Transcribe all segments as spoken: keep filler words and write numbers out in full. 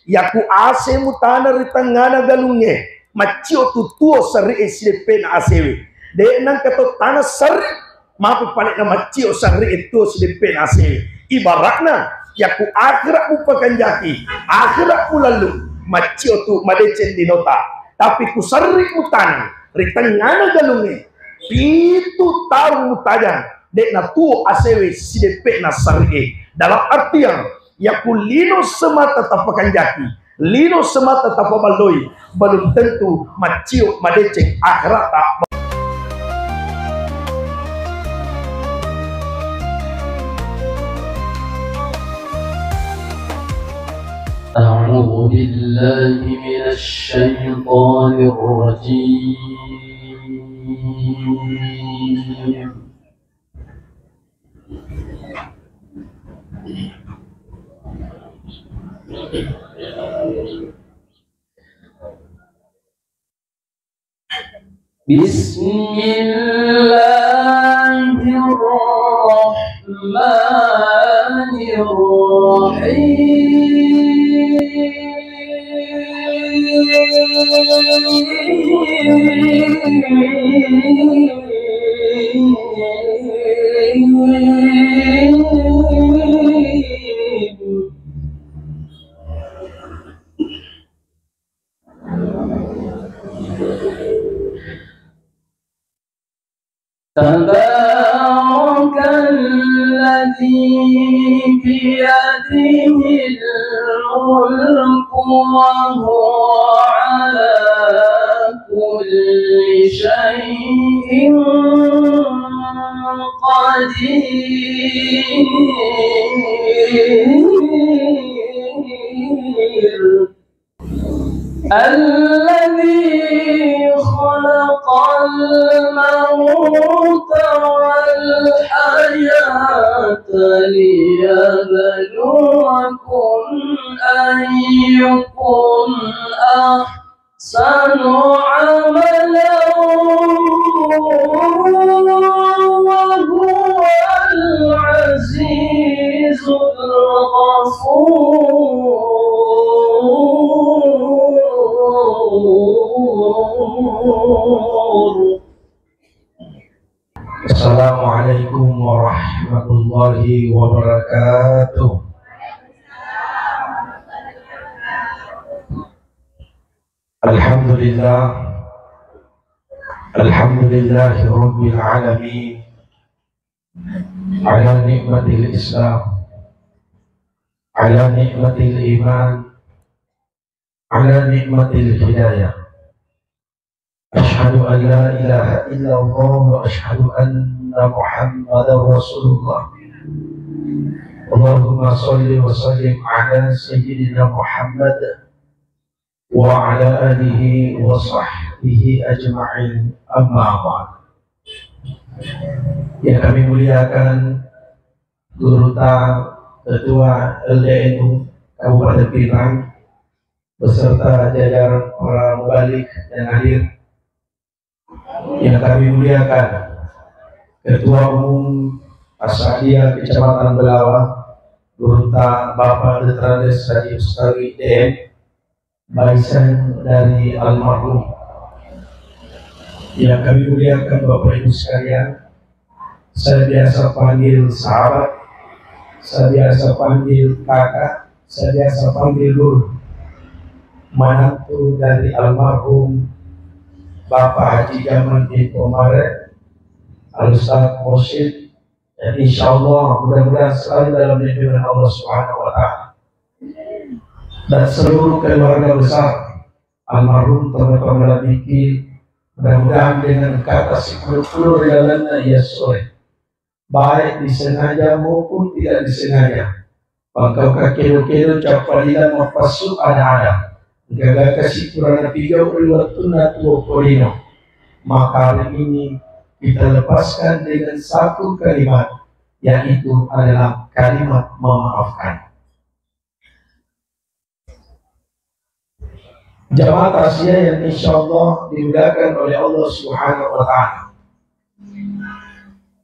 Yakku ase mutaneng ri tengngana galungnge, maccio tu tuo serri e sideppe'na asewe. De' nengka to taneng serri, mapi pale na maccio serri e tuo sideppe'na asewe. Ibaratna, yakku akhirat mupakanjaki, akhirat mulallu, maccio tu madeceng linota. Tapi ku serri mutaneng ri tengngana galungnge, pitu taung mutajang, de' na tuo asewe sideppe'na serri e. Dalam artian, yakku lino semata tapakanjaki, lino semata tapaballoi, belum tentu maccio madeceng akhirata. أعوذ بالله من الشيطان الرجيم. بسم الله الرحمن الرحيم. تبارك الذي بيده الملك وهو على كل شيء قدير. الذي خلق الموت والحياة ليبلوكم أيكم أحسن عملا وهو العزيز الغفور. السلام عليكم ورحمة الله وبركاته. الحمد لله. الحمد لله رب العالمين. على نعمة الإسلام، على نعمة الإيمان، على نعمة الهداية. أشهد أن لا إله إلا الله وأشهد أن محمدا رسول الله. اللهم صل وسلم على سيدنا محمد وعلى آله وصحبه أجمعين. أما بعد. Yang kami muliakan Gurutta, Ketua L D N U Kabupaten Pinrang, beserta jajaran para mubalik yang hadir. Yang kami muliakan Ketua Umum As-Sa'diyah Kecamatan Belawa, Gurutta Bapak Doktor Andes Haji Ustari D M, Baisan dari almarhum. Yang kami muliakan Bapak Ibu sekalian, saya biasa panggil sahabat, saya biasa panggil kakak, saya biasa panggil guru. Menantu dari almarhum Bapak Haji Jaman bin Komare, Al Ustaz Mursyid, dan insya Allah mudah-mudahan selalu dalam lindungan Allah Subhanahu wa Ta'ala. Dan seluruh keluarga besar almarhum Tomatoa Malabiki, mudah-mudahan dengan kata sikulu-kulu ri lalenna iya sore, baik disengaja maupun tidak disengaja, pangkauka kedo-kedo, cappa lila mappasu ada-ada, gaga kasi kurang pigau ri wettunna tuo polino, maka hari ini kita lepaskan dengan satu kalimat, yaitu adalah kalimat memaafkan. Jamaah takziah yang insya Allah dimuliakan oleh Allah Subhanahu wa Ta'ala.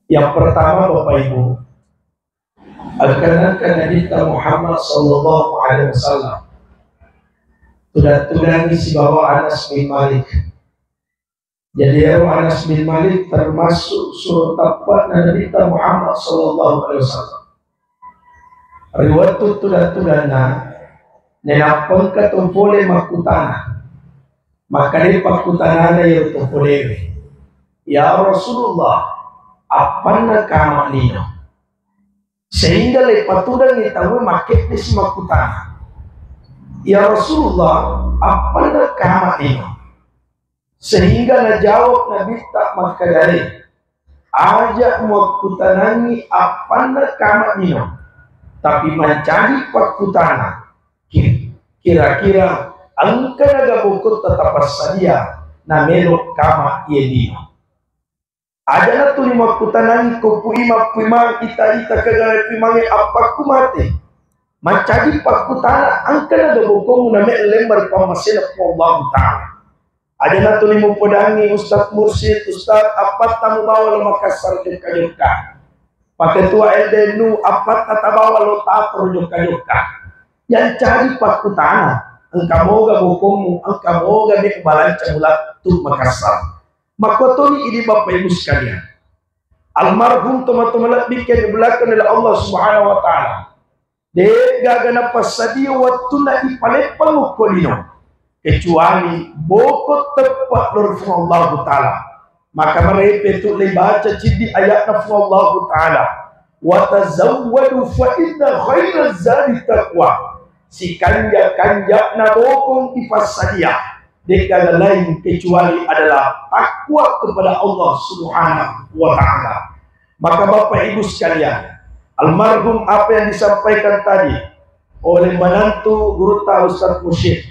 Yang pertama, Bapak Ibu, akan Nabi Muhammad sallallahu alaihi wasallam Tudang-tudangi sibawa Anas bin Malik. Jadi, ero Anas bin Malik termasuk suro tappa'na Nabitta Muhammad sallallahu alaihi wasallam. Ri wettu tudang-tudanna, nainappa engka to pole makkutana. Makkeda pakkutanana iyaro to polewe, "Ya Rasulullah, appanna kama lino?" Sehingga leipatudangngi tauwe makkeddesi makkutana, "Ya Rasulullah, appanna kama lino?" Sehingga najawab Nabitta makkedai, "Aja muakkutanangngi appanna kama lino, tapi mancaji pakkutana, ki-, kira-kira engka naga bokotta tapassadia namelo kama iye lino." Ajana tuli makkutanangngi ko puimang-puimang, ita-ita kegana puimangnge appakku mate. Mancaji pakkutana engka naga bokomu name'lemma ri pammasena Puang Allahu Ta'ala. Ajana tuli mupodangngi Ustaz Mursyid, "Ustaz, appatta mubawa lo Makassar jokka-jokka?" Paketua L D N U, "Appatta tabawa lo Tator jokka-jokka?" Yang caji pakkutana, engka moga bokomu, engka moga me balanca mulattu Makassar. Makkotoni idi Bapak Ibu sekalian. Almarhum tomatoa malebbi ke dimuliakan oleh Allah Subhanahu wa Ta'ala. De'gaga napassadia wettunna ipaleppang okko lino, kecuali boko teppa lo ri Puang Allahu Ta'ala. Maka marepe tu le baca ciddi ayatna Puang Allahu Ta'ala, "Wa tazawwadu fa inna khairaz zadi taqwa." Sikanja-kanjana bokong ipassadia, de'gaga lain kecuali adalah takwa kepada Allah Subhanahu wa Ta'ala. Maka Bapak Ibu sekalian, almarhum apa yang disampaikan tadi oleh menantu gurutta Ustaz Mursyid,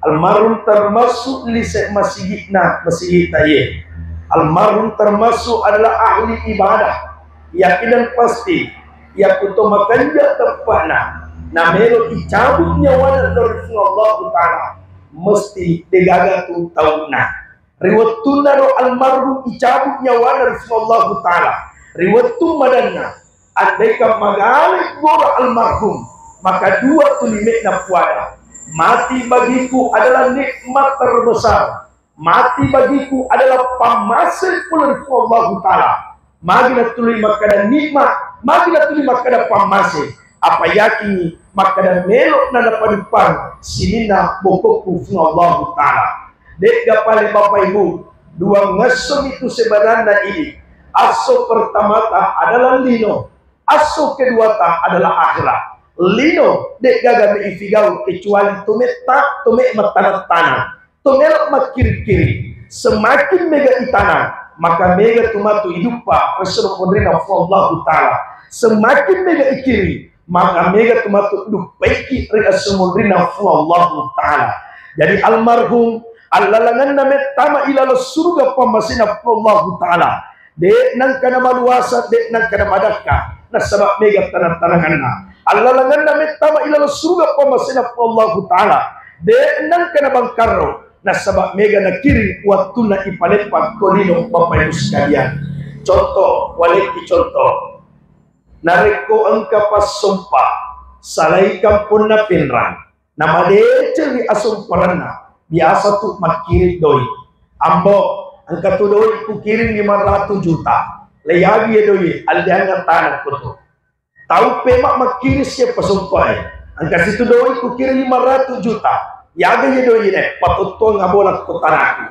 almarhum termasuk lise masigi'na, masigi'ta iye. Almarhum termasuk adalah ahli ibadah. Yakin dan pasti, yakkuto makanja teppa'na, namelo icabut nyawana dari Allahu Ta'ala, mesti de'gaga tu tauna. Ri wettunnaro almarhum icabut nyawana ri Allahu Ta'ala, ri wettu madanna, andaikan magale gora almarhum, maka dua tu lime'na puada. Mati bagiku adalah nikmat terbesar. Mati bagiku adalah pammase pole ri Allahu Ta'ala. Magi natuli makkeda nikmat, magi natuli makkeda pammase. Apa yakingngi makkeda melo na napaduppang sininna bokokku Puang Allahu Ta'ala. De'ga pale Bapak Ibu, dua ngesso itu sebenarnya ini. Asso pertamata adalah lino, asso keduata adalah akhirat. Lino de'gaga me ifigau kecuali tumetta, tume mattana-tana. To melo makkiri-kiri, semakin mega itana, maka mega tu matu iduppa ri esso monrinna Puang Allahu Ta'ala. Semakin mega ikiri, maka mega tu matu duppaiki ri esso monrinna Puang Allahu Ta'ala. Jadi almarhum allalengenna mettama ilalo suruga pammasena Puang Allahu Ta'ala. De' nengka namaluasa, de' nengka namadakka, nasaba mega tanang-tananganna. Allalengenna mettama ilalo suruga pammasena Puang Allahu Ta'ala. De' nengka nabangkarro, nasaba mega nakiri wattunna ipaleppang ko lino Bapak Ibu sekalian. Contoh, walekki contoh. Narekko engka passompa, salai kamponna Pinrang, namadeceng ri asomperenna, biasa tu makkiring doi. Ambo, engka tu doi kukiring lima ratu juta. Leiagi ye doi, allianna tanah koto. Tau pema makkiring sie pasompae. Engka situ doi kukiring lima ratu juta. Yaga ye doi ne, patottoang abola ko tanaku.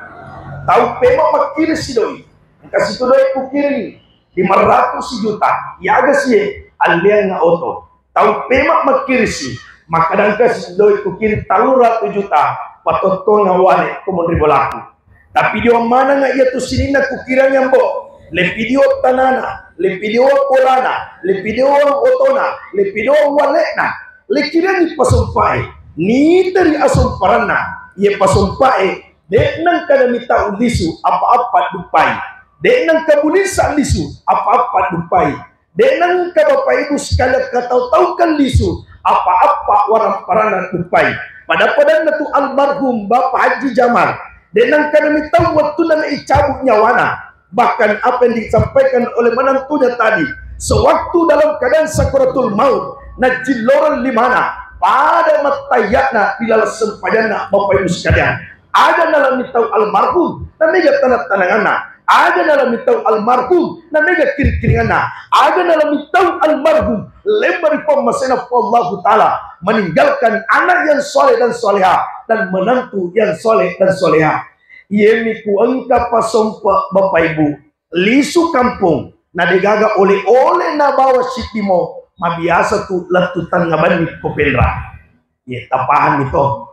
Tau pema makkiring si doi. Engka situ doi kukiring lima ratu si juta. Yaga sie, allianna oto. Tau pema makkirisi, makkadangka si doi kukiring tellu ratu juta, patottoang awale ko monri bolaku. Tapi dio manengnga iya tu sininna kukirangngi ambo, lepi dio tanana, lepi dio bolana, lepi dio otona, lepi dio walle'na, lekirangngi pasompae, niteri asomparanna, iye pasompae, de' nengka namita ullisu apa-apa duppai, de' nengka bulisa lisu apa-apa duppai. De' nengka Bapak Ibu sekalian katau-taukan lisu, apa-apa waramparanna duppai. Pada-padanna tu almarhum Bapak Haji Jamal, de' nengka namitau wattunna naicabut nyawana. Bahkan apa yang disampaikan oleh menantunya tadi, sewaktu dalam keadaan sakaratul maut, najilloreng limana, pada mattahiyya'na di laleng sempajanna, Bapak Ibu sekalian. Aga nalami tau almarhum, na mega tanang-tananganna. Aga nalami tau almarhum, na mega kiring-kiringanna. Aga nalami tau almarhum, lemma ri pammasena Allahu Ta'ala, meninggalkan anak yang soleh dan soleha dan menantu yang soleh dan soleha. Iyemi ku engka pasompe, Bapak Ibu, lisu kampong, na degaga ole-ole nabawa siddimo, mabiasa tu lettu tengnga benni ko Penrang. Ye, tapahanni to.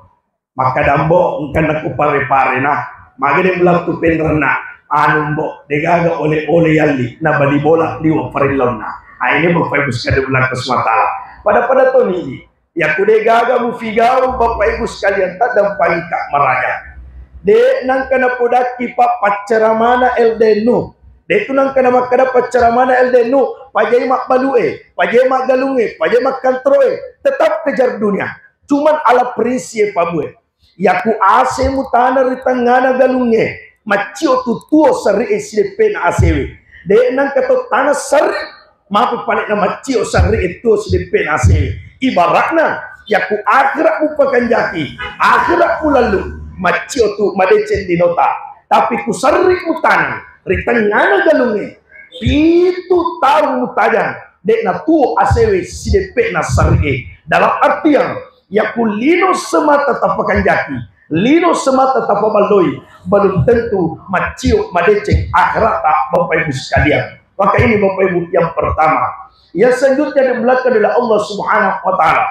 Makkeda, "Mbo, engka nakku pare-parena, magede melattu Penranna, anu, Mbo, degaga ole-ole yalli, na bali bola liwa parellaunna." Ah, ini Bapak Ibu sekalian, berlaku semua taala. Pada-pada toni, yakku degaga mufigau, Bapak Ibu sekalian, taddampangika maraja. De nangka napodakki, Pak, paccaramana L D N U. De tu nangka namakkeda paccaramana L D N U, pajai mabbalu'e, pajai maggalungnge, pajai makkantroe, tetap kejar dunia. Cuman ala prinsip, Pak, Bu, e. Yakku A C mutana ri tengngana galungnge, maccio tu tuo sarri'e sideppe'na A C we. De nangka to tana sarri, mapi pale'na maccio sarri'e tuo sideppe'na A C we. Ibaratna, yakku akhirat mupakanjaki, akhirat mulallu, maccio tu madeceng dinota. Tapi ku sarri mutana ri tengngana galungnge, pitu taung mutajang, de na tuo A C we sideppe'na sarri'e. Dalam artian, yakku lino semata tapakanjaki, lino semata tapaballoi, belum tentu maccio madeceng akhirata, Bapak Ibu sekalian. Maka ini, Bapak Ibu, yang pertama. Yang selanjutnya, di belakang adalah Allah Subhanahu wa Ta'ala.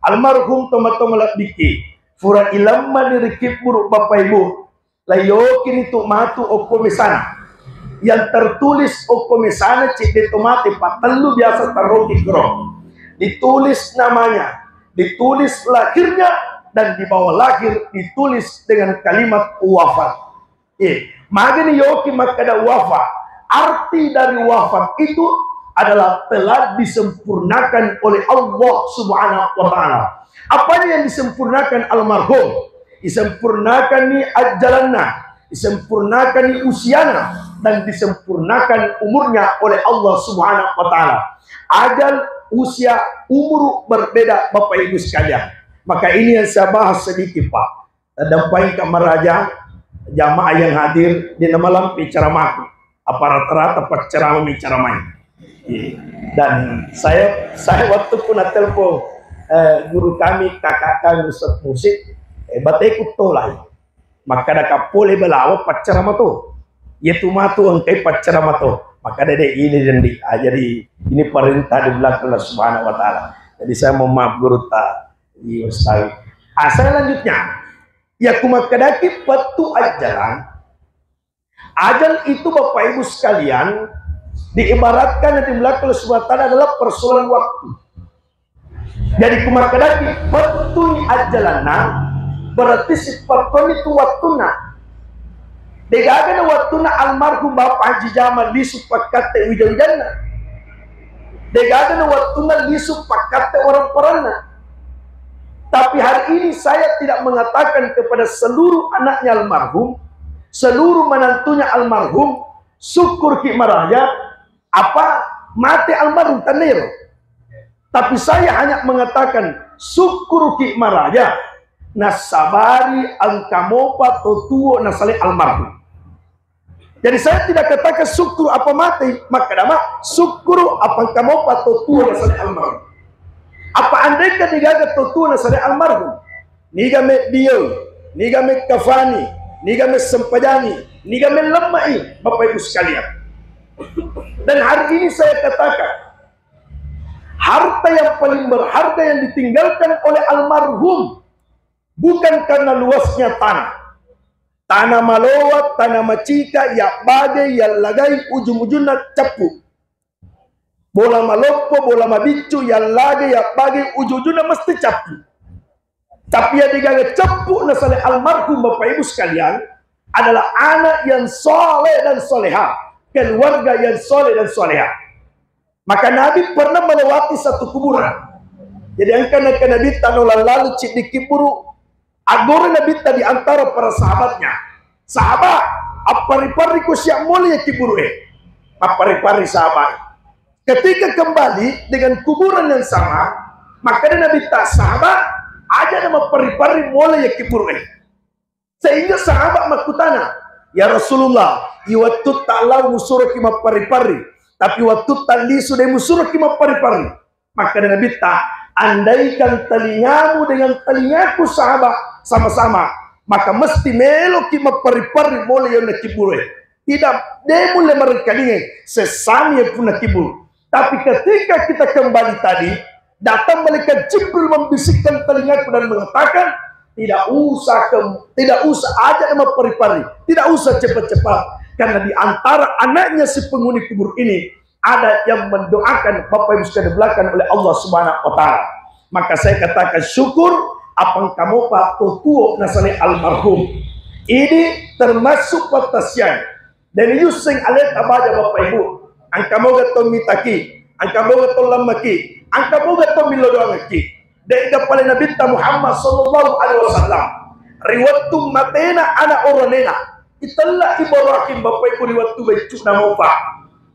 Almarhum tomatoa malebbiki, fura ilamma diri kibburu, Bapak Ibu, layoki ritu matu okko mesana. Yang tertulis okko mesana cedde to mate patellu biasa taroki kro. Ditulis namanya, ditulis lahirnya, dan di bawah lahir ditulis dengan kalimat wafat. Eh, magani yoki makkeda wafat. Arti dari wafat itu adalah telah disempurnakan oleh Allah Subhanahu wa Ta'ala. Apanya yang disempurnakan almarhum? Disempurnakan ni ajalanna, disempurnakan ni usiana, dan disempurnakan umurnya oleh Allah Subhanahu wa Ta'ala. Ajal, usia, umur berbeda, Bapak Ibu sekalian. Maka ini yang saya bahas sedikit, Pak. Taddampengika maraja, jamaah yang hadir, de namalampe ceramaku. Apa rata-rata paccerama mi ceramai. Iya. Dan saya, saya waktu pun telepon, eh, guru kami, kakak kami, Ustaz Musik, eh, bateku tolai. Makkeda kapole belawa paccerama to. Iya tu matu engkai paccerama to. Makkeda de ini dendi. Ah, jadi ini perintah di belakang Allah Subhanahu wa Ta'ala. Jadi saya mohon maaf guru ta. Iya, Ustaz. Ah, selanjutnya, ya, ku makkedaki pettu ajjalang. Ajal itu, Bapak Ibu sekalian, diibaratkan di belakang Allah Subhanahu wa Ta'ala adalah persoalan waktu. Jadi, ku makkedaki pettu ni ajjalanna, berarti sipettu ni tu wattunna. Degaga na wattunna almarhum Bapak Haji Jamal lisu pakkatte wija-wijanna. Degaga na wattunna lisu pakkatte orang-oranna. Tapi hari ini saya tidak mengatakan kepada seluruh anaknya almarhum, seluruh menantunya almarhum, syukur ki maraja, apa mate almarhum, tanero. Tapi saya hanya mengatakan, syukur ki maraja, nasabari engka mopa to tuo nasale almarhum. Jadi saya tidak katakan syukur apa mate, makkeda ma syukur apa engka mopa to tuo nasale almarhum. Apa andeka degaga to tuo nasale almarhum? Niga meddioi, niga mekkafani, niga messempajangi, niga mellemmai, Bapak Ibu sekalian. Dan hari ini saya katakan, harta yang paling berharga yang ditinggalkan oleh almarhum bukan karena luasnya tanah. Tanah malowa, tanah macika, ya bage, ya lagai, ujung-ujungna cappu. Bola maloppo, bola mabiccu, ya lage, ya bage, ujung-ujungna mesti cappu. Tapi yang degaga cappu nasale almarhum Bapak Ibu sekalian adalah anak yang soleh dan soleha, keluarga yang soleh dan soleha. Maka Nabi pernah melewati satu kuburan. Jadi engka, engka Nabi tano lalu ciddi kiburu, agora Nabi di antara para sahabatnya. Sahabat, appari-pari ko siap mulai kiburu eh. Appari-pari sahabat. Ketika kembali dengan kuburan yang sama, Makkeda Nabitta, sahabat, aja na mapparri-parri mole yakkibburu'e. Sehingga sahabat makkutana, "Ya Rasulullah, iwattutta lao musuroki mapparri-parri, tapi wattutta lisu de musuroki mapparri-parri." Makkeda Nabitta, andaikan telingamu dengan telingaku sahabat sama-sama, maka mesti meloki mapparri-parri mole yonna kibburu. Tidak, de mulle marengkalingai, sessami punna kibburu. Tapi ketika kita kembali tadi, datang malaikat Jibril membisikkan telingaku dan mengatakan, tidak usah ke, tidak usah aja na mapparri-parri, tidak usah cepat-cepat, karena di antara anaknya si penghuni kubur ini ada yang mendoakan Bapak Ibu sekalian belakang oleh Allah Subhanahu wa Ta'ala. Maka saya katakan syukur, apang kamopa to tuo nasale almarhum. Ini termasuk pattasiang. Dan yusseng aleta baja Bapak Ibu. Angka moga to mitaki, angka moga to lammaki, angka moga to millo doangaki. De'ga pale Nabitta Muhammad sallallahu alaihi wasallam ri wettu matena ana oranena, itella Ibrahim Bapak Ibu ri wettu beccu'na mopa.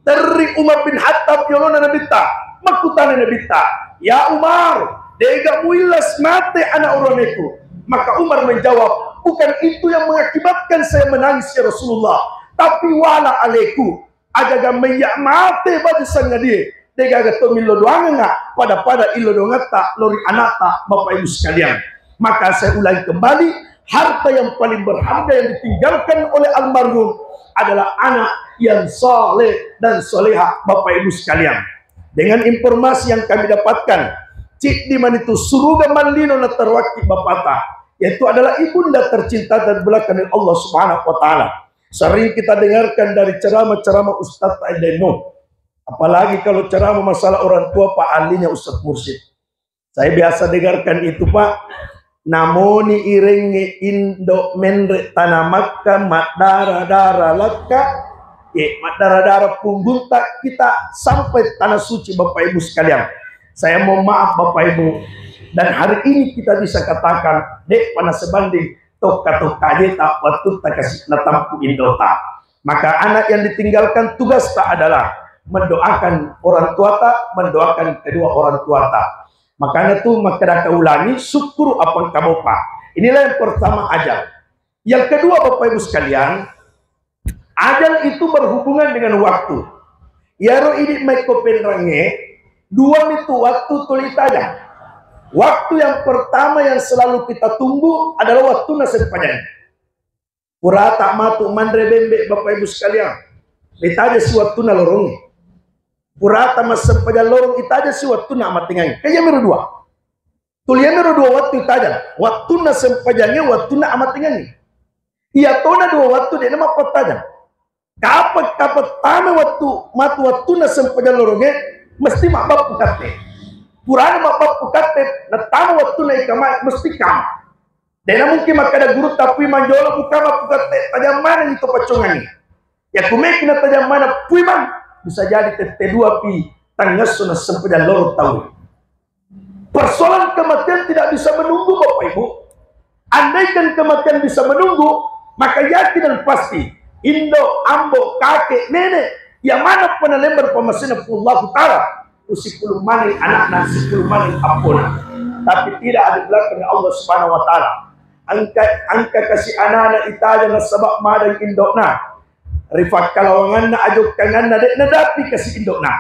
Terri Umar bin Khattab yolona Nabitta, makkutana Nabitta, "Ya Umar, de'ga muillas mate ana oroneku?" Maka Umar menjawab, "Bukan itu yang mengakibatkan saya menangis ya Rasulullah, tapi wala aleku, agaga meyya mate baja sangadie, de'gaga to millo doangenga pada-pada illo doangatta lori anatta Bapak Ibu sekalian." Maka saya ulangi kembali, harta yang paling berharga yang ditinggalkan oleh almarhum adalah anak yang saleh dan soleha, Bapak Ibu sekalian. Dengan informasi yang kami dapatkan, ciddi manitu suruga mallino natarwakki bapata, yaitu adalah ibunda tercinta dan belakang Allah Subhanahu wa Ta'ala. Sering kita dengarkan dari ceramah-ceramah Ustadz Aideno. Apalagi kalau ceramah masalah orang tua, Pak, ahlinya Ustadz Mursyid. Saya biasa dengarkan itu, Pak. Namoni irengnge indo menre tanamakka, maddara-dara lakka, eh, maddara-dara punggungta, kita sampai tanah suci, Bapak Ibu sekalian. Saya mohon maaf, Bapak Ibu. Dan hari ini kita bisa katakan, de'pa nasebanding tokka-tokka ajeta wattutta kasi natampu indota. Maka anak yang ditinggalkan tugasta adalah mendoakan orang tuata, mendoakan kedua orang tuata. Makanya tu makkeda kaulani, syukur apa engka mopa. Inilah yang pertama, ajal. Yang kedua, Bapak Ibu sekalian, ajal itu berhubungan dengan waktu. Iyaro idi maikko penrangnge, dua mitu waktu tuli tajang. Waktu yang pertama yang selalu kita tunggu adalah waktu nasempajangi. Purata matu manre bembe, Bapak Ibu sekalian, itaja si wattunna lorongnge. Purata massempajang lorong, itaja si wattunna amatengangnge. Kan iyamiro dua. Tuli iyamiro dua wattu itajang. Wattunna sempajangnge, wattunna amatengangnge. Iyatona dua wattu de'na mappattajang. Kapa-, kapettama wattu, matu wattunna sempajang lorongnge, mesti mabbappu katte. Purana mabbappu katte, nattama wattunna ikamae, mesti kama. De'na mungkin makkeda gurutta, "Puimang jolo mukama pukatte, tajang manengngi to paccongangngi." Yakku meki natajang maneng puimang, bisa jadi tette dua pi tangngesso nassempajang loro tau. Persoalan kematian tidak bisa menunggu, Bapak Ibu. Andaikan kematian bisa menunggu, maka yakin dan pasti indo, ambo, kakek, nenek yang mana pernah lembar pemasina Allah Ta'ala, usipulung maneng anakna, sipulung maneng appona. Tapi tidak, ada belakang Allah Subhanahu wa Ta'ala. Engka, engka kasi anana itaja nasaba madang indokna. Rifakkalawanganna, ajokkanganna, de' nadapi kasi indokna.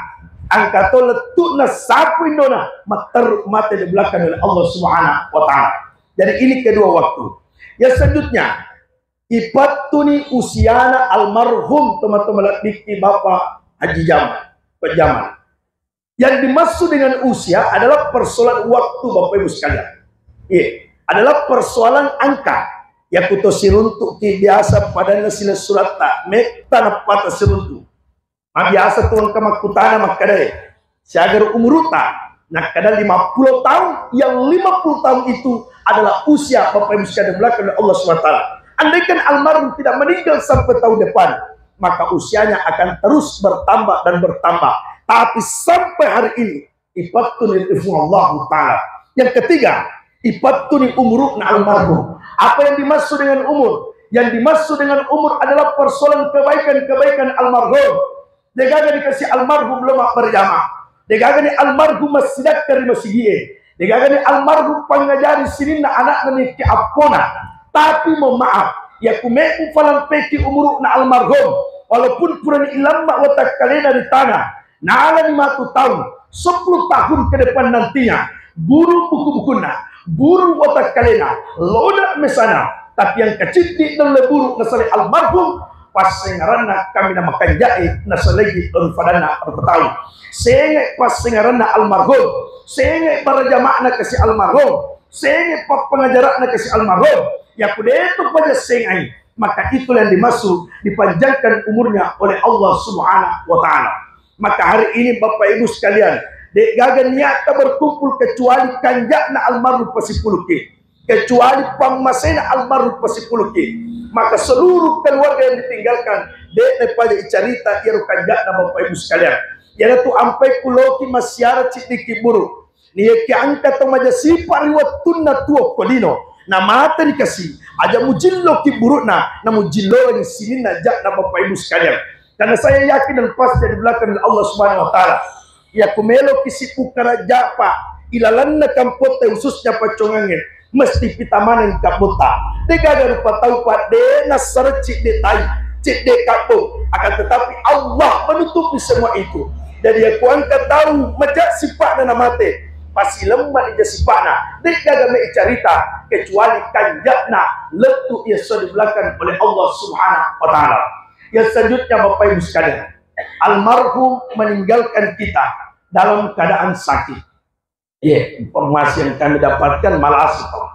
Engka to lettu'na sapu indona, matteru mate di belakang oleh Allah Subhanahu wa Ta'ala. Jadi ini kedua waktu. Yang selanjutnya, ipattuni usiana almarhum tomatoa malebbikki Bapak Haji Jamal, Pak Jamal. Yang dimaksud dengan usia adalah persoalan waktu, Bapak Ibu sekalian. Iya, adalah persoalan angka. Yakuto siruntu'ki biasa padanna silessuretta, metta nappata siruntu. Mabiasa tu engka makkutana makkedae, siaga ro umuru'ta? Nakkeda lima puluh tahun. Yang lima puluh tahun itu adalah usia, Bapak Ibu sekalian, belakang Allah Subhanahu wa Ta'ala. Andaikan almarhum tidak meninggal sampai tahun depan, maka usianya akan terus bertambah dan bertambah. Tapi sampai hari ini, ipattuni ri Puang Allahu Ta'ala. Yang ketiga, ipattuni umuru'na almarhum. Apa yang dimaksud dengan umur? Yang dimaksud dengan umur adalah persoalan kebaikan-kebaikan almarhum. Degaga dikasi almarhum lo mabberjama. Degagani almarhum massidakka ri masigie. Degagani almarhum pangajari sininna anakna niki appona. Tapi mohon maaf, ya kumeku falampeki umuru'na almarhum, walaupun purani ilamma watakkalena di tanah, nalani matu tahun, sepuluh tahun ke depan nantinya, buru buku-bukunna, buru watakkalena, lona mesana, tapi yang kecil di dalam buru nasale almarhum, passengaranna kami na makanjae nasalegi daripadanna rupa tau. Senge passengaranna almarhum, senge para jama'na kasi almarhum, senge pappangajara'na kasi almarhum. Ya kudetu paja sengai, maka itulah yang dimaksud dipanjangkan umurnya oleh Allah Subhanahu wa Ta'ala. Maka hari ini Bapak Ibu sekalian, de gaga niatta berkumpul kecuali kanja'na almarhum pasipuluki, kecuali pammasena almarhum pasipuluki, maka seluruh keluarga yang ditinggalkan, de paja icarita iyaro kanja'na Bapak Ibu sekalian. Iyanatu ampai kuloki massiara ciddiki buru. Niaki angka tau maja sipa ri wettunna tuo ko lino, na mate ni kasi, aja mujilloki buru'na, na mujillorengi sininna ja'na Bapak Ibu sekalian. Karena saya yakin dan pasti di belakang Allah Subhanahu wa Ta'ala. Ya kumeloki sibukka raja pa ilalanna kampotta khususnya paccongangnge, mesti pita maneng kapotta. De gaga rupa tau pa de nassara cidde tai, cidde kabbong. Akan tetapi Allah menutupi semua itu. Jadi ya kuangka tau maja sipa'na na mate, pasti lemma ija sipa'na. De gaga me carita kecuali kanja'na lettu iya sudah dibelakang oleh Allah Subhanahu wa Ta'ala. Yang selanjutnya Bapak Ibu sekalian, almarhum meninggalkan kita dalam keadaan sakit. Iya, informasi yang kami dapatkan malase tau.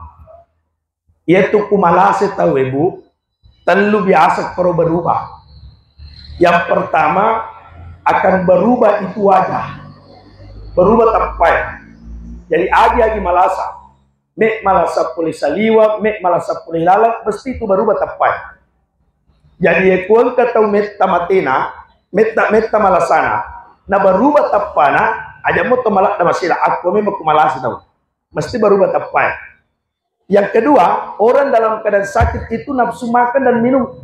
Iya tu ku malase tau, Ibu, tellu biasa koro berubah. Yang pertama, akan berubah itu wajah. Berubah tappai. Jadi agi-agi malasa. Me malasa pole saliwa, me malasa pole lalang, mesti itu berubah tappai. Jadi ya kuangka tau metta matena, metta-metta malasana, na berubah tappana, aja mo to maladda masila, akko memang ku malasa tau. Mesti berubah tappai. Yang kedua, orang dalam keadaan sakit itu nafsu makan dan minum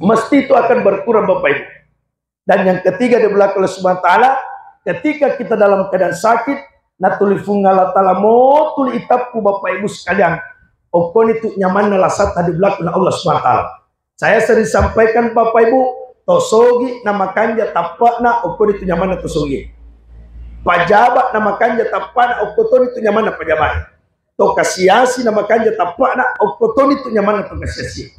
mesti itu akan berkurang, Bapak Ibu. Dan yang ketiga, di belakang Allah Subhanahu wa Ta'ala, ketika kita dalam keadaan sakit, na tuli Fuang Allah Ta'ala mo tuli itappu, Bapak Ibu sekalian. Okkoni tu nyamanna lasata di belakang Allah Subhanahu wa Ta'ala. Saya sering sampaikan, Bapak Ibu, tosogi na makanja tappana, okkoni tu nyamanna tosogi. Pajabat na makanja tappana, okkotoni tu nyamanna pajabat. To kasiasi na makanja tappana, okkotoni tu nyamanna to kasiasi.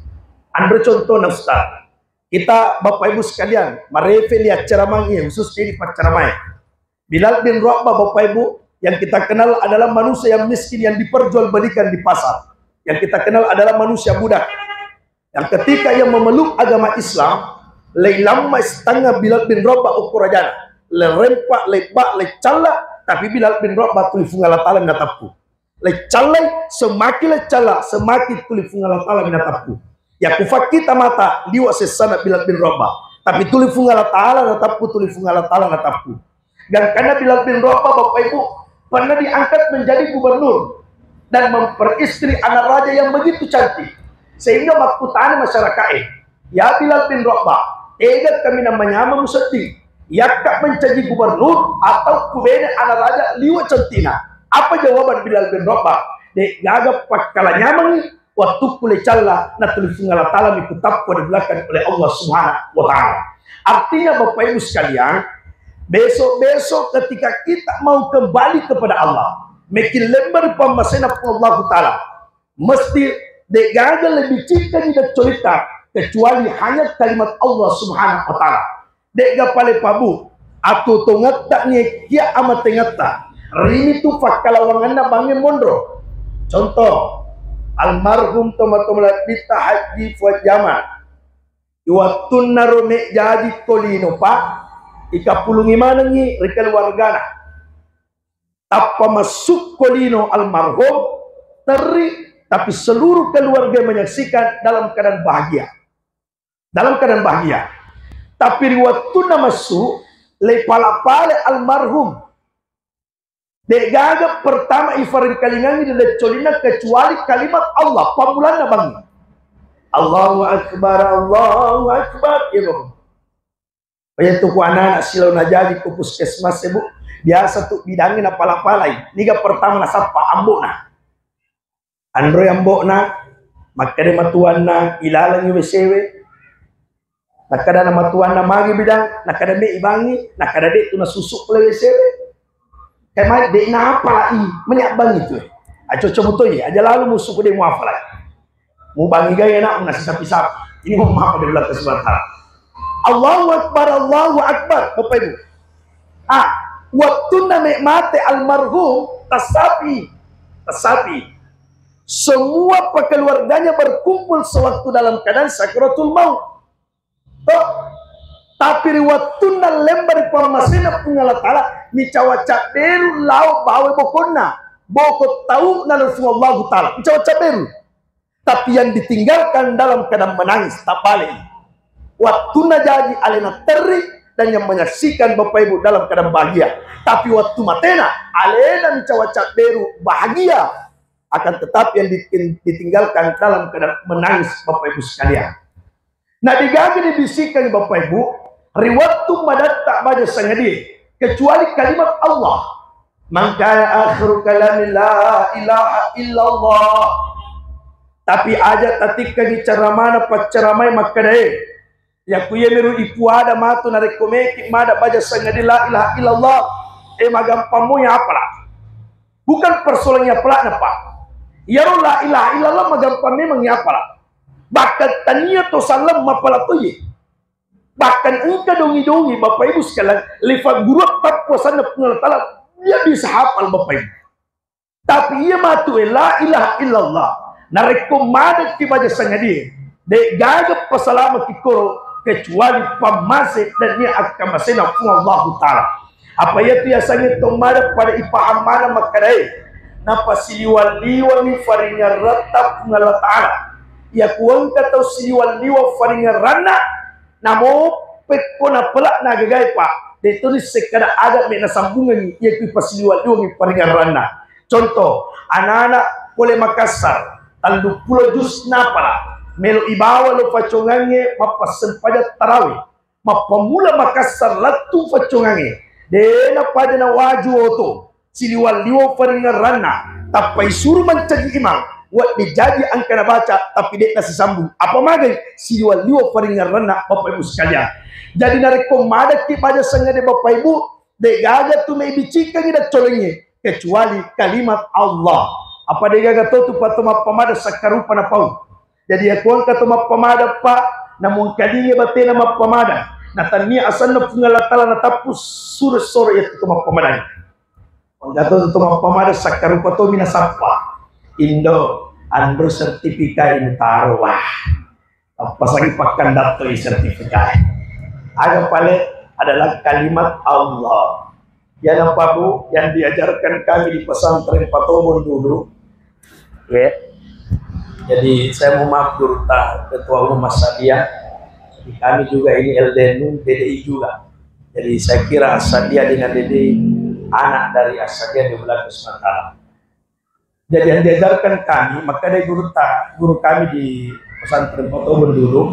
Anre contohna, Ustaz. Kita, Bapak Ibu sekalian, marefe li accaramang iya, khusus ini paccaramai. Bilal bin Rabah, Bapak Ibu, yang kita kenal adalah manusia yang miskin yang diperjualbelikan di pasar. Yang kita kenal adalah manusia budak. Yang ketika ia memeluk agama Islam, lei lamma setengah Bilal bin Rabah okko rajana. Lei rempa, lei ba, lei calla, tapi Bilal bin Rabah tuli Fuang Allah Ta'ala minatappu. Lei callai, semakin lei calla, semakin tuli Fuang Allah Ta'ala minatappu. Ya kufakkita mata, liwa sessana Bilal bin Rabah. Tapi tuli Fuang Allah Ta'ala natappu, tuli Fuang Allah Ta'ala natappu. Gangkanna Bilal bin Rabah, Bapak Ibu, pernah diangkat menjadi gubernur dan memperistri anak raja yang begitu cantik. Sehingga makkutana masyarakat, "Eh, ya Bilal bin Rabah, tega kami namanyama museddi? Yakka mencaji gubernur atau kubene anak raja liwa cantina?" Apa jawaban Bilal bin Rabah? De gaga pakkala nyamangi, wattukku le calla, na tuli Fuang Allah Ta'ala mi kutappa di belakang oleh Allah Subhanahu wa Ta'ala. Artinya, Bapak Ibu sekalian, besok-besok ketika kita mau kembali kepada Allah, mekki lembar pammasena Puang Allah Ta'ala, mesti de gaga lebih cinta di colita kecuali hanya kalimat Allah Subhanahu wa Ta'ala. De'ga pale pabu, atuo tongetta niekkia amatengetta, rimi tu fakkalawanganna bangnge monro. Contoh, almarhum tomatoa malebbitta Hajji Fuad Jamal. Iwattunnaro me jaji ko lino, Pak, ikapulungi manengngi ri keluargana. Tappa massu ko lino almarhum, terri, tapi seluruh keluarga menyaksikan dalam keadaan bahagia. Dalam keadaan bahagia. Tapi ri wettunna massu, le pala-pale almarhum. De'gaga pertama ifarengkalingangngi ri colinna kecuali kalimat Allah, pammulanna bangnge. Allahu Akbar, Allahu Akbar. Iya, Bapak. Iya tu ku anak-anak silaona jaji ku puskesmas, Bu. Biasa tu bidangnge napala-palai. Niga pertama nasappa? Ambo'na. Anroi ambo'na, makkeda matuanna, ilalengi W C we. Nakkeda na matuanna, magi bidang? Nakkeda me ibangi, nakkeda de tu nasusu pole W C we. Kayak mai de napalai, meni abbangi tu. Acoco mutoi, aja lalu musuku de muafalai. Mubangi gai anakmu nasi sapi-sapi. Ini mau maaf dari belakang sebentar. Allahu Akbar, Allahu Akbar, Bapak Ibu. Ah, waktunna me mate almarhum, tassapi, tassapi. Semua keluarganya berkumpul sewaktu dalam keadaan sakaratul maut. Toh? Tapi ri wattunna lemba ri pammasena Puang Allah Ta'ala, micawa cabberu lao bawa bokonna. Boko tau nalefung Allahu Ta'ala. Micawa cabberu. Tapi yang ditinggalkan dalam keadaan menangis, tak balik. Waktunna jaji alena terri dan yang menyaksikan Bapak Ibu dalam keadaan bahagia. Tapi waktu matena, alena micawa cabberu bahagia. Akan tetapi yang diting-, ditinggalkan dalam keadaan menangis, Bapak Ibu sekalian. Nah, degaga dibisikkan Bapak Ibu, ri wattu madatta baja sangadie, kecuali kalimat Allah. Mangkana akhiru kalami la ilaha illallah. Tapi aja tatikkangi ceramana pacceramai makkedae, yakku yemiru ipuada matu narekko meki mada baja sangadie la ilaha illallah, eh, magampang moi apala. Bukan persoalannya apalana, Pak. Iyaro la ilaha illallah magampang memang apala. Bahkan tania to sallam mapala toye. Bahkan engka dongi-dongi, Bapak Ibu sekalian, lifat guru tappuasanna Puang Allah Ta'ala, dia bisa hafal, Bapak Ibu. Tapi iya matu, eh, la ilaha illallah, narekko madekki baja sangadie, de gaga pasalamaki koro kecuali pammase dan nia akkamasena Puang Allahu Ta'ala. Apa iyatu yasengnge to mada pada ipaham mana makkedae, napasiliwang-liwangi faringerratta Puang Allah Ta'ala. Iya kuengka tau siliwang-liwang faringerranna, namo pekko napela nagagai, Pak, de toni sekkada aga me nasambungengi iya kui pasiliwang-liwangi faringerranna. Contoh, anak-anak pole Makassar, telluppulo jus napala, melo ibawa lo facongangnge mappassempajang tarawih. Mappamula Makassar lettu faccongangnge, de napaja nawaju oto, siliwang-liwang faringerranna, tappa isuru mancaji imang, wedding jaji engka nabaca, tapi de nasisambung. Apa magai? Siliwang-liwang faringerranna, Bapak Ibu sekalian. Jadi narekko madekki baja sangade, Bapak Ibu, de gaga tu mebicikangi dan colengnge, kecuali kalimat Allah. Apa de gaga to tu pato mappamada sakkarupa napau. Jadi, iya kuengka to mappamada, Pak, namuengkalingai batena mappamada, natannia asenna Puang Allah Ta'ala natappu sure soro iya to mappamada. Engka to to mappamada sakkarupa tomi nasappa. Indo, anro sertifikat ini taro, wah. Apa sagi pakkandatto i sertifikat. Aga pale adalah kalimat Allah. Ya, Bapak, Bu, yang diajarkan kami di pesantren Patobon dulu, ya. Jadi, saya mau maaf, Guru, ta-, Ketua Umum Assadia. Jadi, kami juga ini L D N U, D D I juga. Jadi, saya kira Assadia dengan D D I anak dari Assadia di Belanda Sumatera. Jadi, yang diajarkan kami, maka dari guru ta-, guru kami di pesantren Patobon dulu,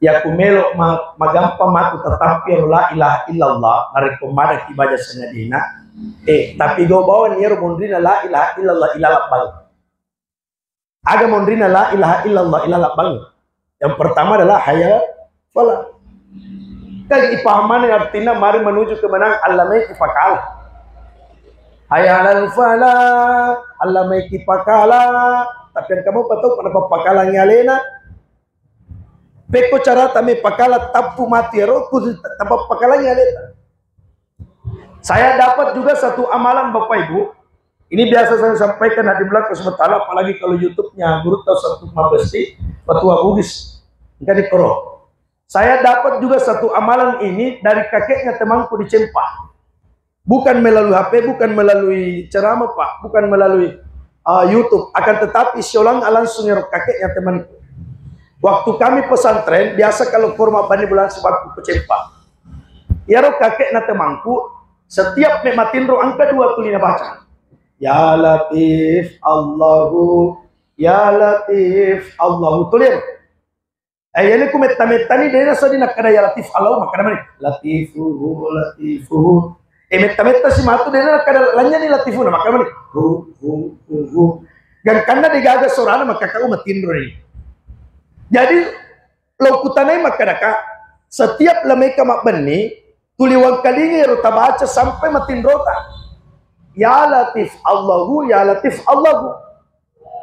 ya, ku melo ma-, magampang matu tatappiro la ilaha illallah, narekko madaki baja sangadina. Eh, tapi gau bawang iyaro monrina la ilaha illallah ilaleng bang. Aga monrina la ilaha illallah ilaleng bang? Yang pertama adalah hayya falah. Kan ipahamani artinya mari menuju kemenangan, Allah mai pakala. Hayya alal falah, Allah mai pakala. Tapi yang kamu tahu kenapa pakalangi alena? Pekko carata me pakala tappu mati ero, ku tappa pakalangi aleta. Saya dapat juga satu amalan, Bapak Ibu. Ini biasa saya sampaikan di belakang sementara, apalagi kalau YouTube-nya guru tahu satu mabesti, Patua Bugis. Enggak dikoro. Saya dapat juga satu amalan ini dari kakeknya temanku di Cempah. Bukan melalui H P, bukan melalui ceramah, Pak, bukan melalui, uh, YouTube, akan tetapi siolang langsung ero kakeknya temanku. Waktu kami pesantren, biasa kalau korma bani bulan sebab ku Cempah. Iyaro kakekna temanku, setiap me matinro engka dua tuli nabaca. Ya Latif, Allahu, Ya Latif, Allahu. Tulir. Eh, iyana ku metta-mettani, dena sadi nakkada ya Latif Allahu, makkada mani, "Latifuhu, Latifuhu." Eh, metta-metta si matu, dena nakkada lanyani Latifu, na makkada mani, "Hu, hu, hu, hu." Gangkanna degaga sorana, makkakau matinro ni. Jadi, lo kutanai makkadaka, setiap lameka mabbenni, tuli wangkalinga ero tabaca sampai matinrota. Ya Latif Allahu, ya Latif Allahu.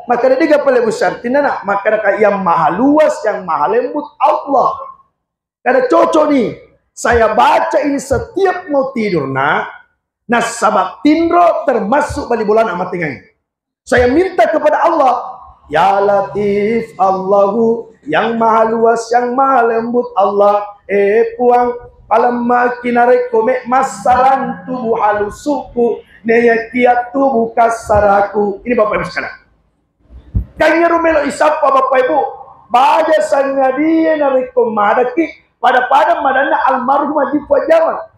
Makkada dega pale besar tinana, makkadaka yang maha luas, yang maha lembut Allah. Kada cocok nih, saya baca ini setiap mau tidur, nak. Nasaba tinro termasuk bali bolana amatengai. Saya minta kepada Allah, ya Latif Allahu, yang maha luas, yang maha lembut Allah, eh Puang, palemmaki narekko me massarang tubuh halusuku, neyakia tubuh kasaraku. Ini Bapak Ibu sekalian. Kan iyaro melo isappa Bapak Ibu, baja sangadie narekko madaki, pada-pada madanna almarhum Haji Fuad Jamal.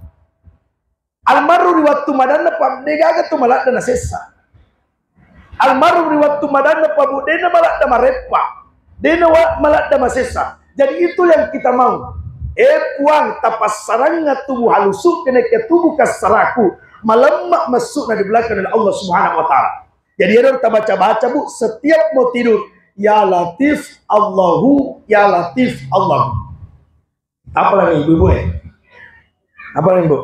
Almarhum ri wattu madanna pa, degaga tu maladda nasessa. Almarhum ri wattu madanna pa, bu, dena maladda mareppa, dena wa-, maladda masessa. Jadi itu yang kita mau. Eh Puang, tapassarangnga tubuh halusu, kene ke tubuh kasaraku, malemma massu'na di belakang oleh Allah Subhanahu wa Ta'ala. Jadi ero tabaca-baca, Bu, setiap mau tidur, ya Latif Allahu, ya Latif Allahu. Apa lagi ibu-ibu, eh? Apa lagi, Bu?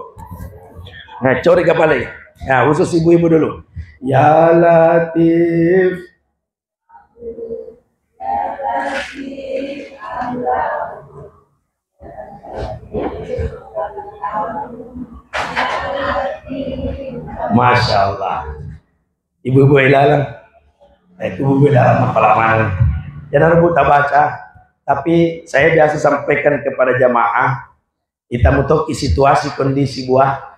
Nah, cori kepala. Ya, khusus ibu-ibu dulu. Ya Latif. Masya Allah. Ibu-ibu ilalang. Nah, itu ibu ilalang apa laman. Jangan rebut baca. Tapi saya biasa sampaikan kepada jamaah, ita mutoki situasi kondisi buah.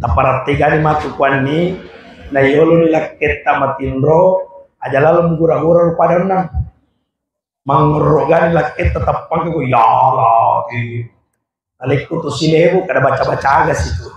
Taparattegani matu kuanni, na yoloni lakketta matinro, aja lalo mugura-gura rupadanna. Mangorrogani lakketta tappangka ko, ya Allah. Alekku tu silebu kada baca-baca aga situ.